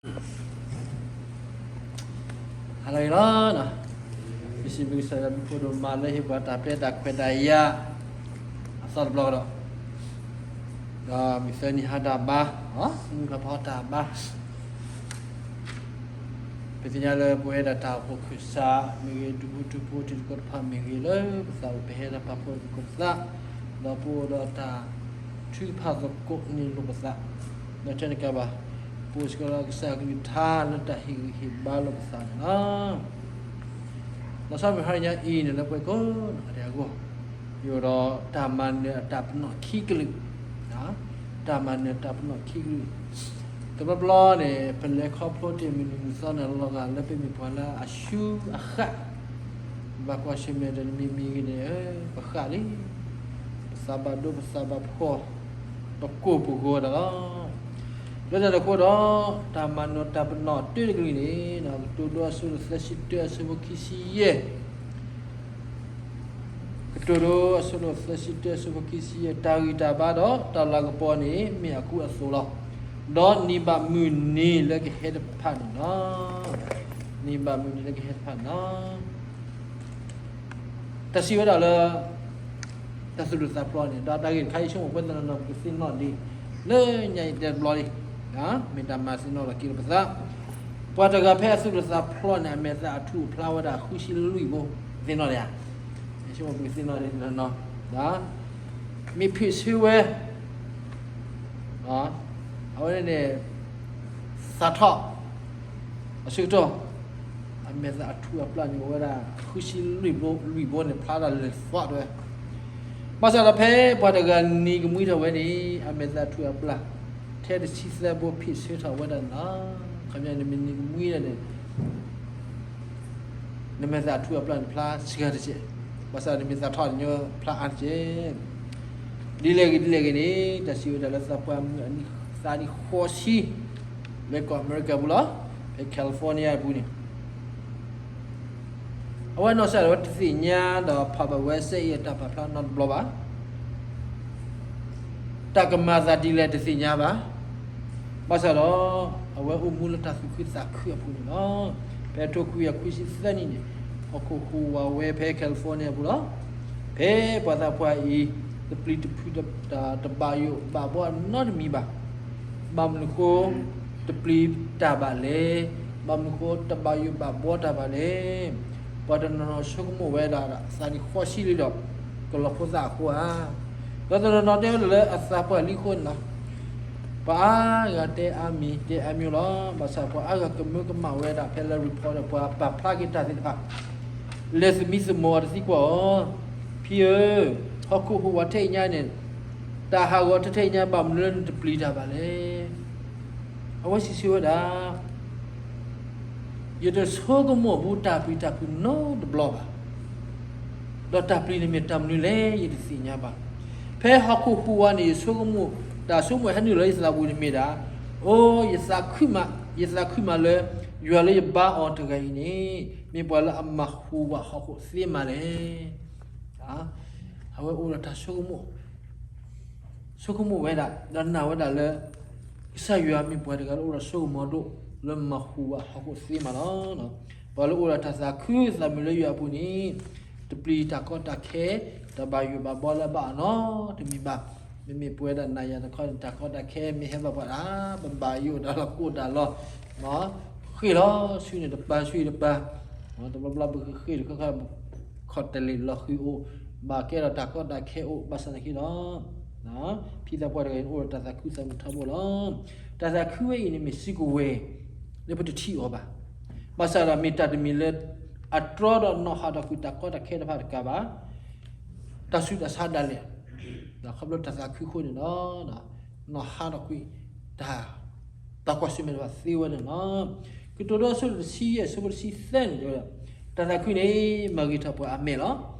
ဟါလၢအဂ့ၤလီၤ. ပစံးဘျုးကစၢ်ယွၤ မူခိၣ်ဒိၣ်မးလၢဟ့ၣ်ပှၤတၢ်ပျဲတၢ်ခွဲးတၢ်ယာ် အသီတဘျီကဒီး, ဒီးမုၢ်သၢနံၤဟါတၢ်ဘါ, မုၢ်ဖးဖီတၢ်ဘါ, ပသ့ၣ်ညါလၢပဝဲဒၣ်တၢ်အိၣ်ဖှိၣ်ခၢၣ်စးမ့ၢ်ဂ့ၤ, ဒူဖိထူဖိတံၤသကိးတဖၣ်မ့ၢ်ဂ့ၤ, လၢပသးအိၣ်ပဟဲတၢ်ပာ်ဖှိၣ်သကိးပသး, ဒီးပအိၣ်ဒီးတၢ်ထုကဖၣ်သကိးန့ၣ်လိာ်ပသး, ဒီးတနကၤဘၣ်, ပအိၣ်စ့ၢ်ကီးဒီးကစၢ်အကလုၢ်ကထါလၢတၢ်ဟ့ၣ်ဂံၢ်ဟ့ၣ်ဘါလိာ်ပသးန့ၣ်လီၤ. လီၤဆီမုၢ်ဟါတနံၤညါအံၤန့ၣ် လၢပှၤကိးဂၤဒဲးအဂီၢ်, ယအိၣ်ဒီးတၢ်မၤနၢၤအတၢ်ပနီၣ်ခံကလုာ်, တၢ်မၤနၢၤတၢ်ပနီၣ်ခံကလုာ်, တဘျီဘျီန့ၣ် ပလဲၤခီဖျိတ့ၢ်မုၢ်နံၤမုၢ်သီန့ၣ် လီၤဂာ်လၢပမ့ၢ်ပှၤလၢအဆူအဃၣ်, ဘၣ်ကွၢ်ဆၢၣ်မဲာ်ဒီးနမံၤမံၤဂ့ၤန့ၣ် ပဃၣ်လံ, ပသးဘၣ်ဒိပသးဘၣ်ဖှီၣ်, ပကိၢ်ပဂီၤတၢ်လီၤ. လၢတၢ်န့ၣ်အဃိဒီး တၢ်မၤနၢၤတၢ်ပနီၣ်တၢတကလုာ်န့ၣ် ကတိၤဒိအဆၢဒိၣ်သၢဆံတၢ အဆၢဖိခံဆံယဲၢ်, ကတိၤဒိအဆၢဒိၣ်သၢဆံတၢ အဆၢဖိခံဆံယဲၢ်, တၢ်ဂံၢ်တၢ်ဘါဒီးတၢ်လၤကပီၤန့ၣ် မ့ၢ်အကူအသိးလီၤ. ဒီးနံၤဘၣ်မုၢ်နံၤလၢကဟဲတဖၣ်န့ၣ်လီၤ. နံၤဘၣ်မုၢ်နံၤလၢကဟဲတဖၣ်န့ၣ်လီၤ. တၢ်စံးဝဲဒၣ်လၢ တၢ်သူၣ်ဒိၣ်သးဖျိးန့ၣ် ဒီးတၢ်ဂ့ၢ်တခါအံၤ ဆိကမိၣ်ပှၤတနီၤနီၤ ပကသ့ၣ်နီၣ်ဒ် လၢညါအံၤတဲတဘျီလံ, မ့ၢ်တၢ်မၤသ့ၣ်နီၣ်လီၤက့ၤလီၤပသး, ပှၤတဂၤဖဲအသူၣ်ဒိၣ်သးဖျိးန့ၣ် အမဲာ်သၣ်အထူၣ်အဖျါဝဲဒၣ်ဃုဆံလွံၢ်ဘိ, သ့ၣ်နီၣ်ဒံးဧါ, ဆိကမိၣ်ပကသ့ၣ်နီၣ်ဒ်တနီၤနီၤ, မ့ၢ်ဖ့ၣ်ဆၢဝဲ အဝဲန့ၣ်န့ၣ် သးထီၣ် အဆၢကတီၢ် အမဲာ်သၣ်အထူၣ်အပျၢ်န့ၣ် အိၣ်ဝဲဒၣ်ဃုဆံလွံၢ်ဘိ, လွံၢ်ဘိန့ၣ် ဖျါဒၣ်လဲာ်သီတဝဲ, ဘၣ်ဆၣ်ဒီးဖဲပှၤတဂၤနံၤကမှံထီၣ်ဝဲန့ၣ် အမဲာ်သၣ်အထူၣ်အပျၢ် ထဲတဆံသၢဘိဖ့ၣ်ဆၢထီၣ်ဝဲဒၣ်န့ၣ်လီၤ. ခီပညီနမ့ၢ်နံၤကမှံဒီးန့ၣ် နမဲာ်သၣ်အထူၣ်အပျၢ်န့ၣ် ဖျါစှၤတစဲး, ဘၣ်ဆၣ်နမ့ၢ်သးထီၣ်န့ၣ် ဖျါအါတစဲး. ဒ်လဲၣ်ဂ့ၤဒ်လဲၣ်ဂ့ၤန့ၣ် တၢ်စံးဝဲဒၣ်လၢသးပှၢ်မုၣ်အနံၣ်သးနံၣ်ဃိးဆံ လၢကီၢ်အမဲရကၤပူၤလီၤ, ဖဲ California အပူၤန့ၣ် အဝဲနီၢ်ကစၢ်ဒၣ်ဝဲတသ့ၣ်ညါဒီးဖးဘၣ်ဝဲစဲအံၤအတၢ်ပာ်ဖျါနီတဘျီဘၣ်. တၢ်ကမၤသးဒ်လဲၣ်တသ့ၣ်ညါဘၣ်. ဘၣ်ဆၣ်ဒီး အဝဲအိၣ်မူလၢတၢ်သူၣ်ခုသးခုအပူၤန့ၣ်လီၤ. ဖဲထိခွံကယၤခွံဆံသၢနံၣ်န့ၣ် ဟီၣ်ခိၣ်ဟူးဝးဝဲဖဲ California အပူၤလီၤ. ဖဲပှၤသးပှၢ်အံၤ တပျံၤတဖုးတၢ်တဘၣ်ယိၣ်ဘၣ်ဘှီနီတမံၤဘၣ်. ဘၣ်မနုၤဃိ တပျံၤတၢ်ဘၣ်လဲၣ်. ဘၣ်မနုၤဃိ တဘၣ်ယိၣ်ဘၣ်ဘှီတၢ်ဘၣ်လဲၣ်. ပှၤတနီၤနီၤဆိကမိၣ်ဝဲဒၣ် သးနံၣ်ဃိးဆံလံဒီး ကလီၤဖိသၣ်အဃိဧါ. ဒီးတနီၤနီၤတဲဝဲဒၣ်လၢအသးပှၢ်လံအဃိန့ၣ်လီၤ. ပှၤအါဂၤတဲအါမံၤတဲအါမံၤလီၤ. ဘၣ်ဆၣ်ပှၤအါဂၤကမၢကမၣ်ဝဲဒၣ်ဖဲလၢ report ဒီးပှၤပာ်ဖျါက့ၤတၢ်သ့ၣ်တဖၣ် လဲၤသမံသမိးအီၤတသံကွၢ်အီၤ, ဖံဧၢ, ဟီၣ်ခိၣ်ဟူးဝးထဲအံၤညါန့ၣ် တၢ်ဟးဂီၤထဲထဲအံၤညါ ဘၣ်မနုၤလၢနတပျံၤတၢ်ဘၣ်လဲၣ်. အဝဲစံးဆၢဝဲဒၣ် ယတဆိကမိၣ်ဘူးတၢ်ပျံၤတၢ်ဖုးနီတဘျီဘၣ်. ဒီးတၢ်ပျံၤန့ၣ်မ့ၢ်တၢ်မနုၤလဲၣ် ယတသ့ၣ်ညါဘၣ်. ဖဲဟီၣ်ခိၣ်ဟူးဝးန့ၣ် ယဆိကမိၣ် တၢ်ဆိကမိၣ်ဟဲနုာ်လီၤယသးပူၤန့ၣ်မ့ၢ်ဒၣ်, အိ ယသးခုမး, ယသးခုမးလၢ ယွၤလၢယဘါအီၤတဂၤအံၤန့ၣ် မ့ၢ်ပှၤလၢအမၤဟူးဝးဟီၣ်ခိၣ်သ့မးလဲၣ်. အဝဲအိၣ်ဒီးတၢ်ဆိကမိၣ် ဆိကမိၣ်ဝဲဒၣ် ဒီးနာ်ဝဲဒၣ်လၢ ကစၢ်ယွၤမ့ၢ်ပှၤတဂၤလၢအိၣ်ဒီးဆိကမိၣ်ဒိၣ် လၢမၤဟူးဝးဟီၣ်ခိၣ်သ့မးလီၤ. ပှၤလၢအိၣ်ဒီးတၢ်သးခုသးမုာ်လၢယွၤအပူၤန့ၣ် တပျံၤတၢ်ကီတၢ်ခဲ တၢ်ဘၣ်ယိၣ်ဘၣ်ဘှီလၢအဘၣ်အီၤနီတမံၤဘၣ်. မ့မ့ၢ်ပဝဲဒၣ်နၤယၤတခီန့ၣ် တၢ်ကီတၢ်ခဲမ့ၢ်ဟဲဘၣ်ပှၤဒၣ် ပဘၣ်ယိၣ်တၢ်လီၤကိၢ်တၢ်လီၤ ဃ့ၢ်လီၤဆူန့ၣ်တပၤဆူအံၤတပၤ, တဘျီဘျီပဃ့ၢ်တခါခါ ခီၣ်တလ့ၢ်လီၤဃံၤအိၣ်, ဘၣ်ကဲဒီးတၢ်ကီတၢ်ခဲအိၣ် ဘၣ်ဆၣ်သနာ်က့ဒီး ဖံသးပှၢ်တဂၤအံၤန့ၣ် အိၣ်ဒီးတၢ်သးခုသးမုာ်ထီဘိလီၤ. တၢ်သးခုဝဲအံၤန့ၣ်မ့ၢ်စုကဝဲၤ လၢပတထံၣ်အီၤဘၣ်. ဘၣ်ဆၣ်ဒီးမ့ၢ်တၢ်တမံၤလၢ အတြီဒီးနီၣ်ဟးထီၣ်ကွံာ်တၢ်ကီတၢ်ခဲတဖၣ်တကးဘၣ် တၢ်ဆူးတၢ်ဆါဒၣ်လဲာ်, ဒီးခီဖျိတၢ်သးခုအဃိန့ၣ်လီၤ. နီၣ်ဟးထီၣ်ကွံာ် တၢ် တၢ်ကွၢ်ဆၢၣ်မဲာ်တဖၣ်သ့ဝဲန့ၣ်လီၤ. ကတိၤဒိအဆၢဒိၣ်တဆံယဲၢ် အဆၢဖိတဆံသၢန့ၣ် တဲဝဲဒၣ်, တၢ်သးခုန့ၣ် မၤဂ့ၤထီၣ်ပှၤအမဲာ်လီၤ.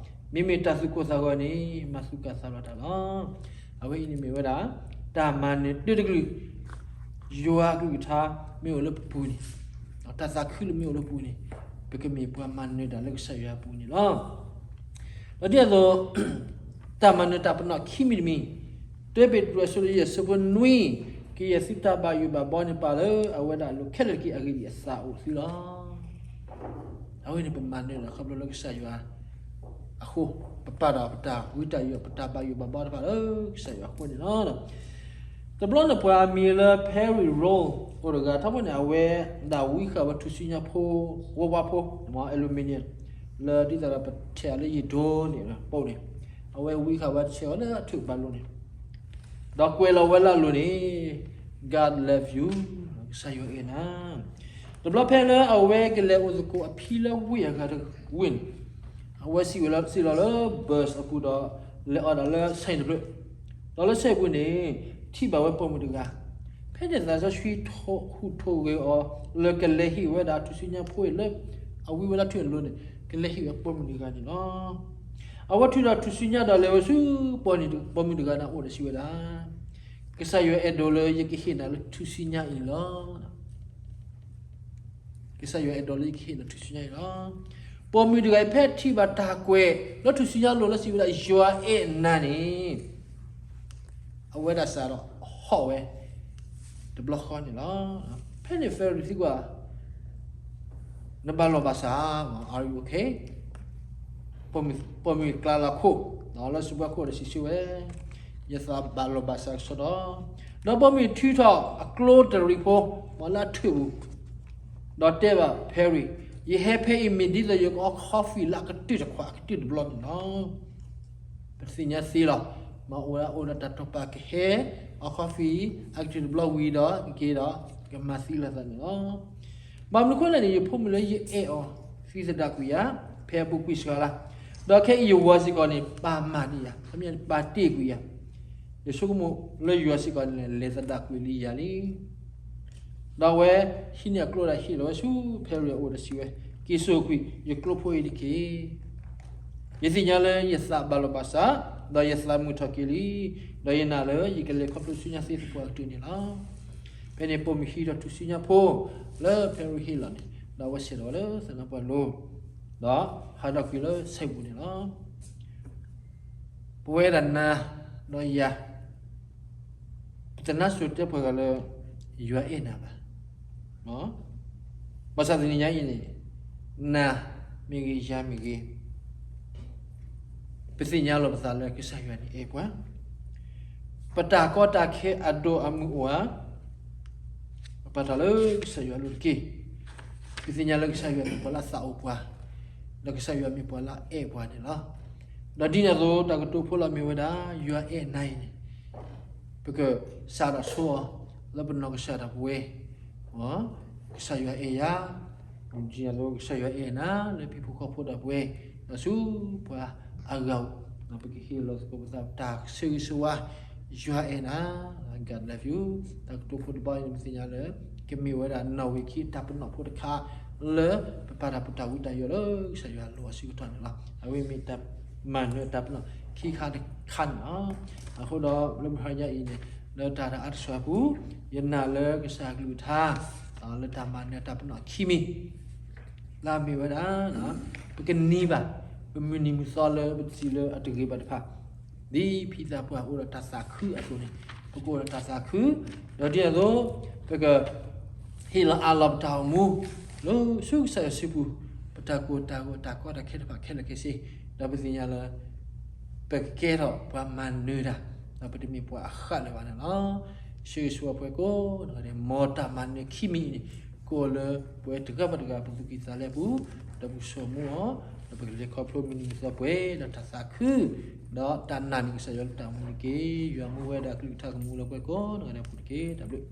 မ့မ့ၢ်တၢ်သူၣ်ကိၢ်သးဂီၤန့ၣ် မၤသူၣ်ကၢ်သးလီၤတၢ်လီၤ. အဝဲအံၤန့ၣ်မ့ၢ်ဝဲဒၣ် တၢ်မၤနၢၤတၢတကလုာ် ယွၤအကလုၢ်ကထါမ့ၢ်အိၣ်လၢပပူၤန့ၣ်, တၢ်သးခုလၢမ့ၢ်အိၣ်လၢပပူၤန့ၣ် ပကမ့ၢ်ပှၤမၤနၢၤတၢ်လၢကစၢ်ယွၤအပူၤန့ၣ်လီၤ. ဒီးဒ်သိး တၢ်မၤနၢၤတၢ်ပနီၣ်ခံမံၤတမံၤ, တၢပ့းတရူးအဆၢဒိၣ်ယဲၢ် အဆၢဖိနွံ, ကယဲၢ်သုတၢ်ဘၣ်ယိၣ်ဘၣ်ဘီန့ၣ် ပာ်လၢအဝဲဒၣ်အလိၤခဲလၢာ်တက့ၢ်. အဂ့ၢ်ဒ်အံၤ, အသးအိၣ်သုလီၤ. အဝဲန့ၣ်ပမၤနၢၤလီၤ ခီဖျိလၢကစၢ်ယွၤအဃိ, ပပာ်ဒီးပတၢ်ဝံတၢ်ယိာ် ပတၢ်ဘၣ်ယိၣ်ဘၣ်ဘီတဖၣ်လၢကစၢ်ယွၤအဃိန့ၣ်လီၤ. တဘျီန့ၣ် ပှၤအမံၤလၢ Perry Rowe အိၣ်တဂၤ ထီဘိန့ၣ် အဝဲဒၣ်ဝံဃာ်ဝဲထူၣ်စုညါဖိ ဝါဝါဖိ, aluminium, လၢဒ်သိးဒီးပထဲးအီၤလၢယံာ်ဒိၣ်န့ၣ် ပိန့ၣ်, အဝဲဝံဃာ်ဝဲတဆဲးအီၤလၢအထုးကဘၣ်လိၤန့ၣ်, ဒီးကွဲးလီၤဝဲလၢအလိၤန့ၣ် God love you, ကစၢ်ယွၤအဲၣ်နၤ. တဘျီဖဲလၢအဝဲကလဲၤအိၣ်သကိးအဖံလၢဝ့ၢ်အဂၤတဝ့ၢ်န့ၣ်, အဝဲစံၣ်ဝဲလီၤ စံၣ်လီၤလၢ bus အပူၤဒီး လဲၤအီၣ်ဒၣ်လၢဆဲးတဖျၢၣ်, ဒီးလၢဆဲးပူၤန့ၣ် ထံၣ်ဘၣ်ဝဲပိာ်မုၣ်တဂၤ, ဖဲန့ၣ်သးစီဆှံဟူးထိးဂဲၤအီၤ လၢကလဲၤဟ့ၣ်ဝဲဒၣ်ထူၣ်စုညါဖိအံၤလၢ အဝံဝဲဒၣ်ထူၣ်အလိၤန့ၣ် ကလဲၤဟ့ၣ်ဝဲပိာ်မုၣ်တဂၤန့ၣ်လီၤ. အဝဲထုးဒီးထူၣ်စုညါဒီးလဲၤဝဲဆူ ပိာ်မုၣ်တဂၤန့ၣ်အအိၣ်ဒီးစံးဝဲဒၣ်, ကစၢ်ယွၤအဲၣ်ဒိးလၢယကဟ့ၣ်နၤလၢထူၣ်စုညါအံၤလီၤ. ကစၢ်ယွၤအဲၣ်ဒိးလၢယကဟ့ၣ်နၤထူၣ်စုညါအံၤလီၤ. ပိာ်မုၣ်တဂၤအံၤ ဖဲထံၣ်ဘၣ်တၢ်ကွဲးလၢထူၣ်စုညါအလိၤလၢစံးဝဲဒၣ် ယွၤအဲၣ်နၤန့ၣ်, အဝဲဒၣ်စးဒီးဟီၣ်ဝဲ တဘျီဃီန့ၣ်လီၤ. ဖဲန့ၣ် Perry သံကွၢ်, နဘၣ်လီၤဘၣ်စး, are you okay? ပိာ်မုၣ်ကျါလၢခိၣ်, လၢစုပှၢ်ခိၣ်ဒီးစံးဆၢဝဲ, ယသးဘၣ်လီၤဘၣ်စးကစီဒီ, ဒီးပိာ်မုၣ်ထုးထီၣ်အကျိတရံးဖိ လၢအထုးပူၤ, ဒီးတဲဘၣ် Perry, ယဟဲဖဲအံၤမ့ၢ်ဒ်သိးယကအီ coffee လၢအကတၢၢ်တခွးအကတၢၢ်တဘျီန့ၣ်လီၤ. ပသ့ၣ်ညါသ့လီၤ. မ့ၢ်အိၣ်ဒၣ်အိၣ်ဒီးတၢ်တိာ်ပာ်ကဟဲအီ coffee အကတၢၢ်တဘျီဝံၤဒီး ကက့ၤဒီး ကမၤသံလိာ်သးန့ၣ်လီၤ. ဘၣ်မနုၤအဃိလဲၣ်န့ၣ် ယဖိမုၣ်လၢယအဲၣ်အီၤ သံသဒၣ်ကွံာ်ယၤ ဖဲအပူၤကွံာ်စှၤလၢ်, ဒီးခဲအံၤယဝၤစ့ၢ်ကီးန့ၣ် ပာ်မၤဒံးယၤ, ခီပညီန့ၣ် ပာ်တ့ၢ်ကွံာ်ယၤ, ယဆိကမိၣ်လၢယွၤစ့ၢ်ကီးန့ၣ် လဲၤသဒၣ်ကွံာ်လံယၤလံ. ဒီးအဝဲဟံးန့ၢ်အကျိဒီးဟ့ၣ်လီၤဝဲဆူ Perry အအိၣ်ဒီးစံးဝဲ, က့ၤစိာ်ကွံာ်ယကျိဖိအံၤတက့ၢ်. ယသ့ၣ်ညါလၢယသးဘၣ်လီၤဘၣ်စး, ဒီးယသးမုာ်ထီၣ်က့ၤလံ, ဒီးယနာ်လၢယကလဲၤခီဖျိဆူညါသ့သပှၢ်ကတၢၢ်န့ၣ်လီၤ. ဖဲန့ၣ်ပိာ်မုၣ်ဟံးထီၣ်ထူၣ်စုညါဖိလၢ Perry ဟ့ၣ်လီၤန့ၣ်, ဒီးအဝဲဆဲးထီၣ်ဝဲလၢသနါပှၢ်လိၤ, ဒီးဟးထီၣ်ကွံာ်လၢဆဲးပူၤန့ၣ်လီၤ. ပဝဲဒၣ်နၤဒီးယၤ ပတနါစိၤတဲပှၤဂၤလၢ ယွၤအဲၣ်နၤဘၣ်. ဘၣ်ဆၣ်တနံၤညါအံၤန့ၣ် နၤမ့ၢ်ဂ့ၤ ယၤမ့ၢ်ဂ့ၤ, ပသ့ၣ်ညါလီၤပသးလၢကစၢ်ယွၤန့ၣ်အဲၣ်ပှၤ, ပတၢ်ကီတၢ်ခဲအဒိၣ်အမုၢ်အိၣ်ဧါ, ပပာ်တၢ်လၢကစၢ်ယွၤအလိၤတက့ၢ်. ပသ့ၣ်ညါလၢကစၢ်ယွၤမ့ၢ်ပှၤလၢအသးအိၣ်ပှၤ, ဒီးကစၢ်ယွၤမ့ၢ်ပှၤလၢအအဲၣ်ပှၤန့ၣ်လီၤ. ဒီးဒ်န့ၣ်အသိး တၢ်ကတိၤဖိလၢအမ့ၢ်ဝဲဒၣ် ယွၤအဲၣ်နၤအံၤန့ၣ် ပကစးထီၣ်ဆိအီၤ လၢပနီၢ်ကစၢ်ဒၣ်ပဝဲ, ကစၢ်ယွၤအဲၣ်ယၤ, ဒ်န့ၣ်အသိး ကစၢ်ယွၤအဲၣ်နၤ လၢဟံၣ်ဖိဃီဖိဒၣ်ပဝဲ, ဒီးဆူပှၤအါဂၤဧိၤ, ပကဟ့ၣ်လီၤသကိးပသး တၢ်ဆၢဂ့ၤဆၢဝါ, ယွၤအဲၣ်နၤ, God love you, တၢ်ကတိၤဖိတဘီအံၤန့ၣ် ပသ့ၣ်ညါလၢ ကမ့ၢ်ဝဲဒၣ်နီၣ်ဝ့ၤခံတၢ်ပနီၣ်ဖိတခါ လၢပပာ်တၢ်ပတၢ်ဝံတၢ်ယိးလၢကစၢ်ယွၤအလိၤအဆၢကတီၢ်န့ၣ်လီၤ. အဝဲမ့ၢ်တၢ်မၤနၢၤတၢ်ပနီၣ်ခံခါတခါန့ၣ်လီၤ. အဃိဒီးလၢမုၢ်ဟါညါအံၤန့ၣ် လၢတၢ်တၢ်အါတစှၤပူၤ ယနာ်လၢကစၢ်အကလုၢ်ကထါ လၢတၢ်မၤနၢၤတၢ်ပနီၣ်ခံမံၤ လၢအမ့ၢ်ဝဲဒၣ် ပကန့ၢ်ဘၣ် ပမုၢ်နံၤမုၢ်သီလၢပစံးလၢအတဂ့ၤဘၣ်တဖၣ် ဒ်ဖံသးပှၢ်အိၣ်ဒီးတၢ်သးခုအသိးန့ၣ် ပကအိၣ်ဒီးတၢ်သးခု ဒီးဒ်န့ၣ်အသိး ပက ဟ့ၣ်လီၤအးလီၤပတၢ်အိၣ်မူ လၢဆူကစၢ်ယွၤစုပူၤ ပတၢ်ကိၢ်တၢ်ဂီၤတၢ်ကီတၢ်ခဲတဖၣ်ခဲလၢာ်ခဲဆ့ ဒီးပသ့ၣ်ညါလၢ ပကကဲထီၣ်ပှၤမၤနၢၤတၢ် ဒီးပတမ့ၢ်ပှၤအဃၣ်လၢၤဘၣ်န့ၣ်လီၤ. ဆၢဂ့ၤဆၢဝါပှၤကိးဂၤဒဲး မ်တၢ်မၤနၢၤခံမံၤအံၤန့ၣ် ကအိၣ်လၢပဝဲတဂၤဘၣ်တဂၤပသူၣ်ကံၢ်သးလဲအပူၤ ဒီးပကဆိမိၣ်အီၤ ဒီးပကလဲၤခီဖျိမုၢ်နံၤမုၢ်သီပှဲၤဒီးတၢ်သးခု ဒီးတၢ်နာ်န့ၢ်ကစၢ်ယွၤလၢတၢ်အိၣ်မူတက့ၢ်. ယွၤမူဝဲဒၣ်အကလုၢ်ကထါကမူလၢပှဲၤကိးဂၤဒဲးအပူၤတက့ၢ်. တၢ်ဘျုး